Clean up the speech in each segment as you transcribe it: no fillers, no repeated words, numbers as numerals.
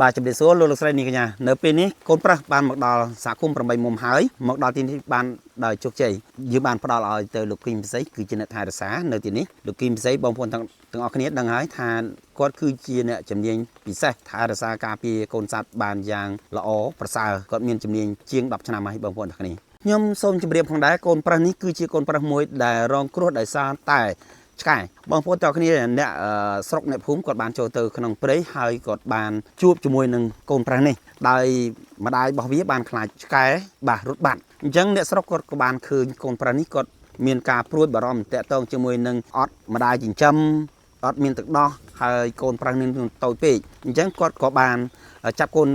បាទជំរាបសួរលោកលោកស្រីនាងកញ្ញានៅពេលនេះកូនប្រុសបានមកដល់សហគមន៍8មុំហើយមកដល់ទីនេះបានដោយជោគជ័យយើងបានផ្ដល់ឲ្យទៅលោកគីមពិសីគឺជាអ្នកថែរក្សានៅទីនេះលោកគីមពិសីបងប្អូនទាំងទាំងអស់គ្នាដឹងហើយថាគាត់គឺជាអ្នកជំនាញពិសេសថែរក្សាការពារកូនសត្វបានយ៉ាងល្អប្រសើរគាត់មានជំនាញជាង10ឆ្នាំហើយបងប្អូនទាំងគ្នាខ្ញុំសូមជម្រាបផងដែរកូនប្រុសនេះគឺជាកូនប្រុសមួយដែលរងគ្រោះដោយសារតែ ឆ្កែបងប្អូនទាំងគ្នាអ្នកស្រុកអ្នកភូមិគាត់បានចូលទៅក្នុងព្រៃហើយគាត់បានជួបជាមួយនឹងកូនប្រើសនេះដោយម្ដាយរបស់វាបានខ្លាចឆ្កែបាទរត់បាត់អញ្ចឹងអ្នកស្រុកគាត់ក៏បានឃើញកូនប្រើសនេះគាត់មានការព្រួយបារម្ភតាក់ទងជាមួយនឹងអត់ម្ដាយចិញ្ចឹមអត់មានទឹកដោះហើយកូនប្រើសនេះតូចពេកអញ្ចឹងគាត់ក៏បានចាប់កូន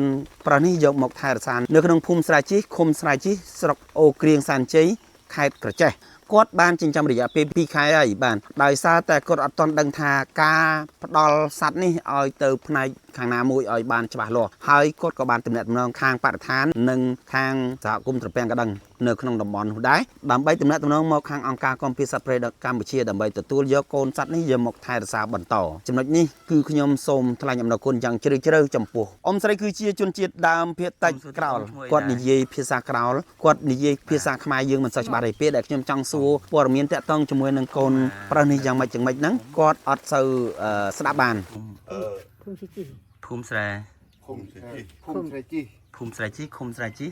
ប្រើសនេះយកមកថែរក្សានៅក្នុងភូមិស្រែជីឃុំស្រែជីស្រុកអូក្រៀងសែនជ័យខេត្តក្រចេះគាត់បានចិញ្ចឹមរយៈពេល2ខែហើយបាទដោយសារតែគាត់អត់ទាន់ដឹងថាការផ្ដល់សត្វនេះឲ្យទៅផ្នែកខាងណាមួយឲ្យបានច្បាស់លាស់ហើយគាត់ក៏បានទំនាក់ទំនងខាងបរិស្ថាននិងខាងសហគមន៍ត្រពាំងកដឹងនៅក្នុងតំបន់នោះដែរដើម្បីទំនាក់ទំនងមកខាងអង្គការគាំពារសត្វព្រៃដល់កម្ពុជាដើម្បីទទួលយកកូនសត្វនេះយកមកថែរក្សាបន្តចំណុចនេះគឺខ្ញុំសូមថ្លែងអំណរគុណយ៉ាងជ្រាលជ្រៅចំពោះអ៊ំស្រីគឺជាជនជាតិដើមភាគតិចក្រោលគាត់និយាយភាសាក្រោលគាត់និយាយភាសាខ្មែរយើងមិនសូវច្បាស់ទេពេលដែលខ្ញុំចង់សួរព័ត៌មានតាក់ទងជាមួយនឹងកូនប្រុសនេះយ៉ាងម៉េចយ៉ាងម៉េចហ្នឹងគាត់អត់សូវស្ដាប់បាន ភូមិជី ភូមិស្រែ ឃុំសេជី ឃុំស្រែជី ភូមិស្រែជីឃុំស្រែជី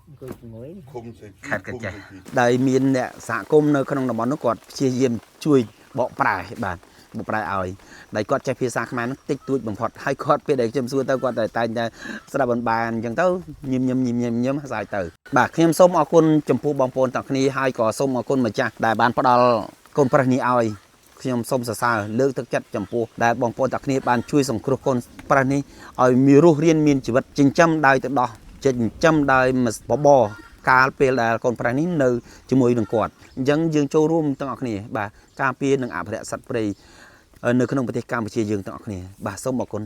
អង្គុយជាមួយ ឃុំសេជី ខេត្តកញ្ចេះដែលមានអ្នកសហគមន៍នៅក្នុងតំបន់នោះគាត់ព្យាយាមជួយបកប្រែបាទបកប្រែឲ្យដែលគាត់ចេះភាសាខ្មែរនោះតិចតួចបំផុតហើយគាត់ពេលដែលខ្ញុំសួរទៅគាត់តែតែងតែស្ដាប់បានបានអញ្ចឹងទៅញឹមញឹមញឹមញឹមញឹមស្អាតទៅបាទខ្ញុំសូមអរគុណចំពោះបងប្អូនទាំងគ្នាហើយក៏សូមអរគុណម្ចាស់ដែលបានផ្ដល់កូនប្រុសនេះឲ្យខ្ញុំសូមសរសើរលើកទឹកចិត្តចំពោះដែលបងប្អូនទាំងគ្នាបានជួយសង្គ្រោះកូនប្រុសនេះឲ្យមានរស់រានមានជីវិតចិញ្ចឹមដោយទឹកដោះចិញ្ចឹមដោយបបរកាលពេលដែលកូនប្រុសនេះនៅជាមួយនឹងគាត់អញ្ចឹងយើងចូលរួមទាំងអស់គ្នាបាទការពារនិងអភិរក្សសត្វព្រៃនៅក្នុងប្រទេសកម្ពុជាយើងទាំងអស់គ្នាបាទសូមអរគុណ